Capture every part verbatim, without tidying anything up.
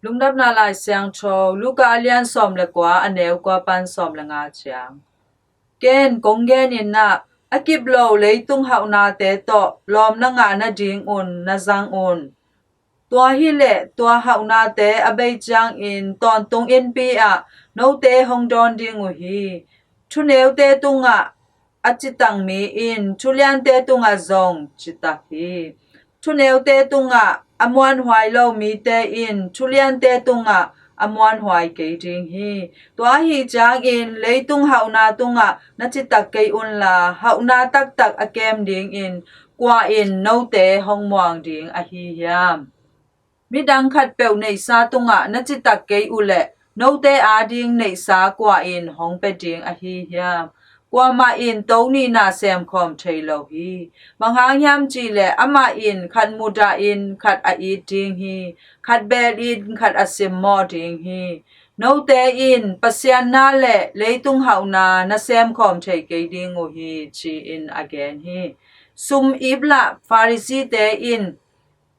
Lungdamna Lai Siangtho Luka a lian sawm le kua, a neu kua pan sawm le nga ciang. Ken kong genin ah, a kip lo leitung hauhnate tawh lawm na ngah nadingun na zang un. Tua hileh tua hauhnate a bei ciangin tawntung innpi ah note hong dawn ding uh hi. Thuneute tungah a citak mi in thuliante tungah zong citak hi. Thuneute tungah a muanhuai lo mite in thuliante tungah a muanhuai kei ding hi. Tua ahi ciangin leitung hauhna tungah na citak kei unla, hauhna taktak a kem dingin kua in note hong muang ding ahi hiam? Midang khatpeuh neihsa tungah na citak kei uhleh note ading neihsa kua in hong pia ding ahi hiam? Kuamah in to nihna semkhawm thei lo hi. Bang hang hiam cihleh amah in khat mudahin khat a it ding hi. Khat belin khat a simmawh ding hi. Note in Pasian na le leitung hauhna na semkhawm thei kei ding uh hi, ci-in a gen hi. Sum iplah Pharisee-te in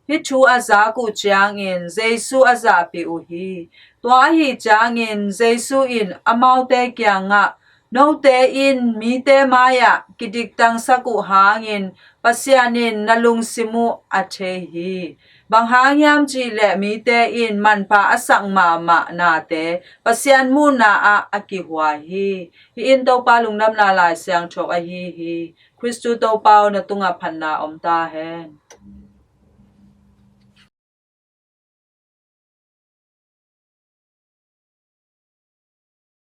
hih thu a zak uh ciangin Jesu a zahpih uh hi. Tua ahi ciangin Jesu in amaute kiangah, note in mite mai-ah kidiktangsak uh hangin Pasian in na lungsim uh a thei hi. Bang hang hiam cihleh mite in manpha a sak mahmah nate Pasian muhna ah a kihuai hi. Hih in Topa Lungdamna Lai Siangtho ahi hi. Khristu Topa aw, na tungah phatna om ta hen.